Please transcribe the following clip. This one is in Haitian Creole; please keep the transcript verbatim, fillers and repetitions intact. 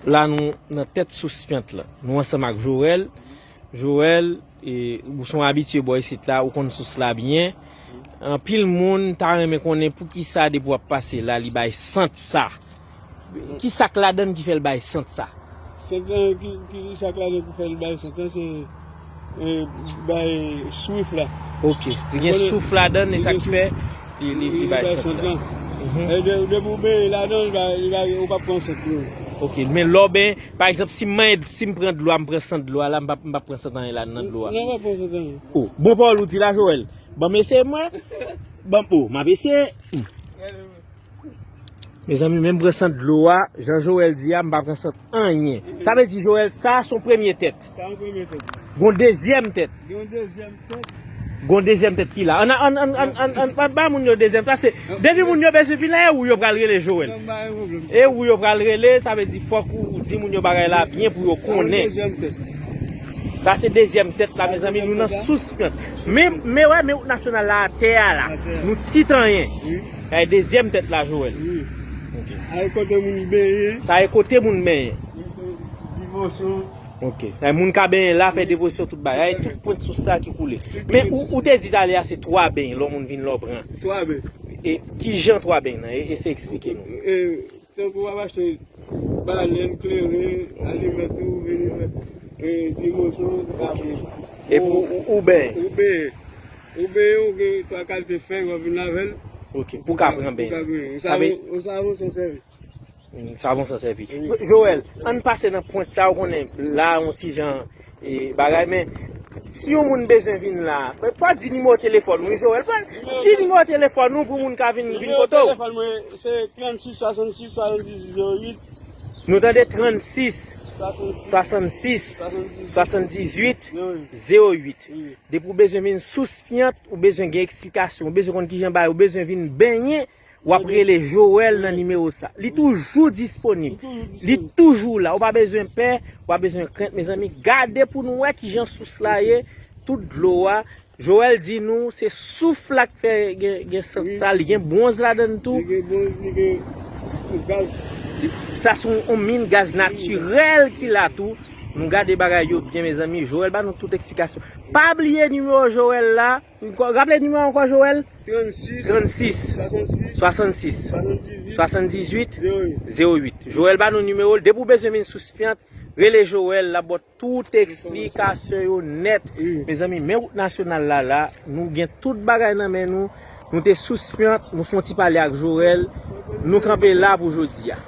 La nou nan tèt sous pyant la. Nou ansanm ak Joel. Joel, e, ou se yon abitye bò isit la, ou konn sous la byen. Anpil moun ta renmen konnen poukisa depi w ap pase la, li bay sant sa. Ki sa k ladan l ki fè l bay sant sa? Sant lan, ki, ki sa k ladan ki fè l bay sant lan, se, e, bay swif la. Ok. Li gen souf ladan l, e sa ki fè li, li, li bay sant lan. Mhm. E de, depi w benyen ladan l, li va, li va, ou p ap pran sant non. Ok, men lè w benyen, pa egzanp, si m manyen, si m pran dlo a, m pran sant dlo a la, m p ap, m p ap pran sant anyen la nan dlo a. Non, w p ap pran sant anyen. Oh, bon pawòl ou di la, Joel. Ban m eseye mwen. Ban m, oh, m ap eseye. Hmm. Mezanmi, menm pran sant dlo a, jan Joel di a, m pa pran sant anyen. Sa vle di, Joel, sa se yon premye tèt. Sa yon premye tèt. Gon dezyèm tèt. Gon dezyèm tèt. Gon dezyèm tèt ki la. Ann, ann, ann, ann, ann, ann, ann ba moun yo dezyèm tèt. Se, depi moun yo bezwen vin la, e ou yo pral rele Joel. Non, pa gen pwoblèm. E ou yo pral rele, sa vle di fòk ou di moun yo bagay la byen pou yo konnen. Sa yon dezyèm tèt. Sa se dezyèm tèt la, mezanmi, nou nan sous pyant. Men, men wè, men wout nasyonal la atè a la. Atè a. Nou ti tanyen. Wi. Sa e dezyèm tèt la, Joel. Wi. Ok. Sa e kote moun benyen. Sa e kote moun benyen. Divosyon. Ok. Sa e moun ka benyen la, fè devosyon tout bagay. Sa e tout pwent sous la ki koule. Men ou, ou te di talè a se twa ben, lè moun vin lè w pran. Twa ben. E ki jan twa ben nan? E, eseye eksplike nou. E, tankou w ap achte balèn, kleren, alimèt ou, vin, e, divosyon, tout bagay. Epi ou, ou, ou benyen. Ou benyen. Ou benyen, ou gen twa kalite fèy, w ap vin avè l. Ok, pou ka pran benyen. Pou ka benyen. Ou savon, ou savon san sèvi. Mm, savon san sèvi. Wi. Joel, ann pase nan pwent sa, ou konnen, la, yon ti jan, e, bagay, men, si yon moun bezwen vin la, fò di nimewo telefòn ou, wi, Joel, di nimewo telefòn ou pou moun ka vin, vin kote w. Nimewo telefòn mwen, se trannsis swasannsis swasanndizuit zewo uit. Nou tande trannsis swasannsis swasanndizuit zewo uit. Wi. Depi w bezwen vin sous pyant, ou bezwen gen eksplikasyon, ou bezwen konn kijan bay, ou bezwen vin benyen, w ap rele Joel nan nimewo sa. Li toujou disponib. Li toujou la. Ou pa bezwen pè, ou pa bezwen krent, mezanmi. Gade pou nou wè kijan sous la ye. Tout dlo a. Joel di nou, se souf la k fè gen, gen sant sa. Li gen bwonz ladan l tou. Li gen bwonz, li gen gaz. Sa se yon, yon min gaz natirèl ki la tou. Nou gade bagay yo byen, mezanmi. Joel ba nou tout eksplikasyon. Pa bliye nimewo Joel la. Raple nimewo ankò, Joel? Trannsis. Trannsis. Swasannsis. Swasannsis. Swasanndizuit. Swasanndizuit. Zewo uit. Zewo uit. Joel ba nou nimewo l. Depi w bezwen vin sous pyant, rele Joel, l ap ba w tout eksplikasyon yo nèt. Wi. Mezanmi, men wout nasyonal la, la, nou gen tout bagay nan men nou. Nou te sous pyant, nou fè yon ti pale ak Joel. Nou kanpe la pou jodi a.